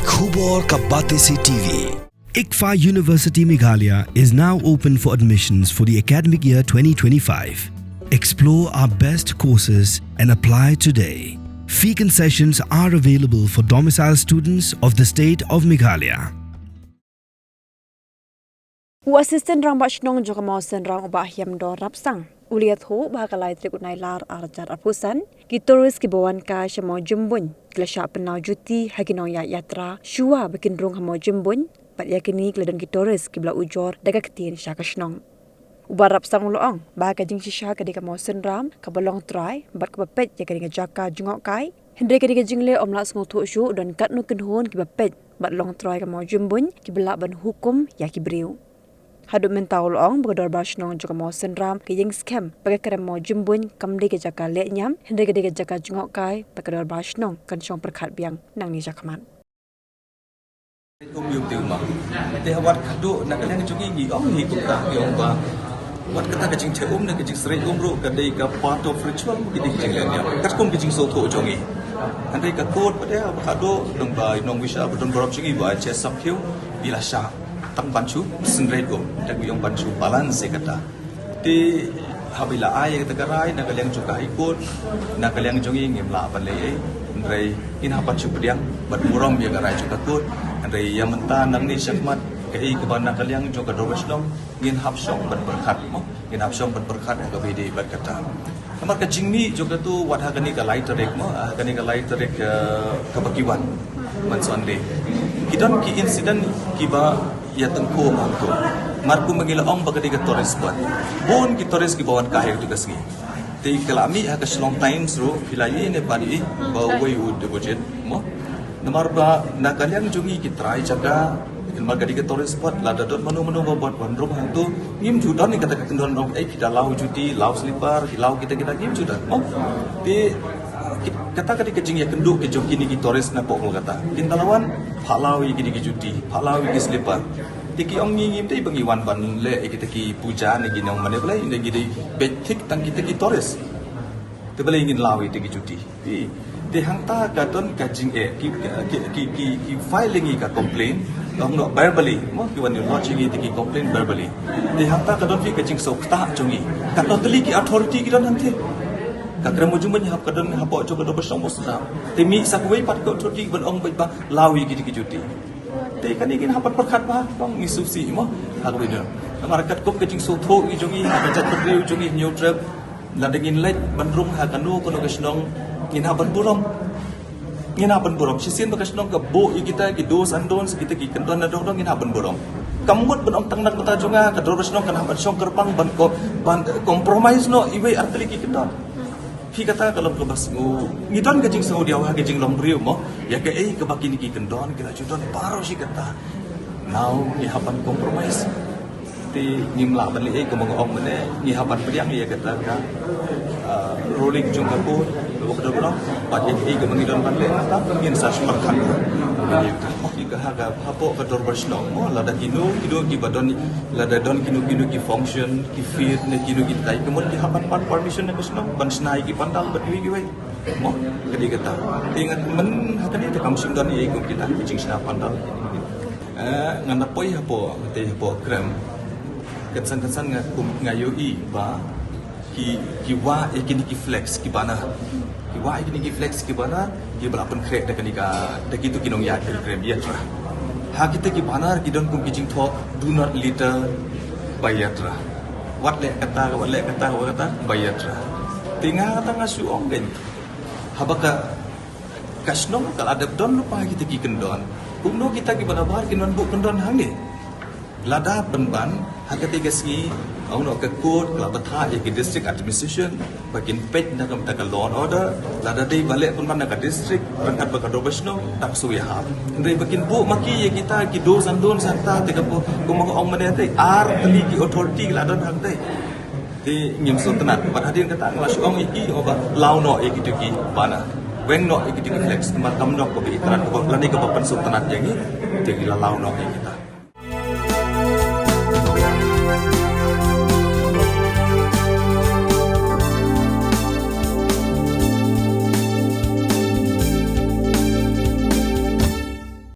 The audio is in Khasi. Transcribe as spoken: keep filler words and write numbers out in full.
Khubor ka Batesi T V. ICFAI University Meghalaya is now open for admissions for the academic year twenty twenty-five. Explore our best courses and apply today. Fee concessions are available for domicile students of the state of Meghalaya. U Assistant Rangbah Shnong jong ka Mawsynram u Bah Hiamdor Rapsang u la ïathuh ba ha ka lai tarik u Nailar arhajar arphew san, ki tourist kiba wan kai sha Mawjymbuin ki la shah pynnaw juti ha ki nongïaid yatra shuwa ba kin rung ha Mawjymbuin, bad ïa kine ki la don ki tourist kiba la ujor da ka ktien sha ka shnong. U Bah Rapsang u la ong ba ka jingshisha ka dei ka Mawsynram kaba long trai bad kaba peit ïa kane ka jaka jngohkai. Hynrei ka dei ka jingleh, ym lah sngewthuh shuh don katno kynhun kiba peit bad long trai ka Mawjymbuin kiba lah ban hukum ïa ki briew. Haduh mynta u la ong ba ka Dorbar Shnong jong ka Mawsynram ka ïeng skhem ba ka krem Mawjymbuin kam dei ka jaka lehniam, hynrei ka dei ka jaka jngohkai, bad ka Dorbar Shnong kan shong pyrkhat biang nangne shakhmat. Kum ïa u te u ma. Te wat khadduh na ka liang jong ngi, ngi ong ngi kumta, ngi ong ba wat kata ka jingtheh um ne ka jingsrei um ruh ka dei ka part of ritual, ka dei ka jinglehniam. Katkum ka jingsngewthuh jong ngi. Hynrei ka kot pat de ba khadduh, dang ba i nongwisa ba don baroh jong ngi ba che sap khiew, i la shah tang ban shu synreit um, te ngi ong ban shu balance ïa kata. Te haba i la ai ïa kata ka rai na ka liang jong ka High Court, na ka liang jong ngi ngim lah ban leh ei. Hynrei ngin hap ban shu pdiang bad burom ïa ka rai jong ka court. Hynrei ïa mynta nangne shakhmat, kaei kaba na ka liang jong ka Dorbar Shnong, ngin hap shong ban pyrkhat mo, ngin hap shong ban pyrkhat ha kaba ïadei bad kata. Namar ka jingmih jong kata, wat ha kane ka lai tarik mo, ha kane ka lai tarik, eh, kaba ki wan, man Sunday, ki don ki incident kiba ïa tyngkhuh hangto. Mar kumba ngi la ong ba ka dei ka tourist spot, bun ki tourist kiba wan kai ha katu ka sngi. Te ka la mih ha ka Shillong Times ruh, phi la ïohi ne pat ïohi ba uwei u deposit mo. Namar ba na ka liang jong ngi ki trai jaka, namar ka dei ka tourist spot, lada don mano mano ba bot ban rung hangto, ngim ju don ïa kata ka kyndon ong ei phi da law juti, law slipper, law kita kita, ngim ju don mo. Te ki-, kata ka dei ka jingïakynduh ka jong kine ki tourist napoh Kolkata. Kin da la wan, phah law ïa kine ki juti, phah law ïa ki slipper. Te ki ong ngi ngim dei ba ngi wan ban leh ïa kita ki puja ne ki nong mane, balei, ngi dei beit thik tang kita ki tourist. Te balei ngin law ïa kita ki juti? Te, te hangta ka don ka jingeh, ki, ki, ki, ki, ki file ïa ngi ka complaint, ong noh verbally, mo, ki wan lodge ïa ngi kita ki complaint verbally. Te hangta ka don phi ka jingsngewthuh jong ngi. Katno tylli ki authority ki don hangte. Ka krem Mawjymbuin hap ka don hapoh jong ka Dorbar Shnong Mawsynram. Te mih sa kawei pat ka authority ban ong beit ba law ïa kita ki juti. Te kane ngin hap ban pyrkhat bha, tang ngi sngewsih mo, ha kaba ïadei. Namar katkum ka jingsngewthuh jong ngi, ha ka jaitbynriew jong ngi Hynñiewtrep, lada ngin leit ban rung ha kano kano ka shnong, ngin hap ban burom. Ngin hap ban burom. Shisien ba ka shnong ka buh ïa kita ki do's and don'ts, kita ki kyndon na dong dong, ngin hap ban burom. Kam mut ban ong tang na ka bynta jong nga, ka Dorbar Shnong kan hap ban shong kyrpang ban ko-, ban, eh, compromise noh iwei ar tylli ki kyndon. Phi, kata ka long kaba sngew. Ngi don ka jingsngewdiaw ha ka jinglong briew mo. Ïa kaei kaba kine ki kyndon ki la ju don baroh shi katta. Now ngi hap ban compromise. Te ngim lah ban leh ei, kumba nga ong mynne, ngi hap ban pdiang ïa kata ka, ah, ruling jong ka court, ka dei ba long, bad ïa kaei kaba ngi don ban leh, ngin sa shu pyrkhat. Ïa ka ha ka hapoh ka Dorbar Shnong mo, lada kino kino kiba don, lada don kino kino ki function, ki fete ne kino kino, ki mut ki hap ban pan permission na ka shnong ban shna ïa ki pandal bad kiwei kiwei. Mo, ka dei kata. Te ngan myn ha kane te kam shym don ei kum kita ki jingshna pandal. Eh, ngan da poi hapoh, te hapoh krem. Kynsan kynsan nga kum nga ïohi ba ki, ki wah ïa kine ki flex, ki banner. Ki wah ïa kine ki flex, ki banner, kiba la pynkhreh da kane ka, da kito ki nongïaid pilgrim yatra. Ha kita ki banner ki don kum ki jingthoh, "Do not litter by yatra." Wat leh kata, wat leh kata, wat kata, by yatra. Te nga kata nga shu ong kein. Haba ka, ka shnong ka la dep don lypa kita ki kyndon, kumno kita kiba nabar kin wan buh kyndon hangne? Lada pynban ha kata ka sngi, ong noh ka court ka la bthah ïa ka district administration ba kin peit na ka bynta ka law and order. Lada dei ba leh pynban na ka district ryngkat bad ka Dorbar Shnong, tang shu ïahap. Hynrei ba kin buh ma ki ïa kita ki do's and don'ts hangta, te ka buh, kumba nga ong mynne te, ar tylli ki authority la don hangta. Te ngim sngewtynnat. Bad hadien kata nga la shu ong ïa ki, ong ba law noh ïa kito ki banner, weng noh ïa kito ki flex. Namar kam long kaba itynnat, kaba lane kaba pynsngewtynnat ïa ngi. Te ngi la law noh ïa kita.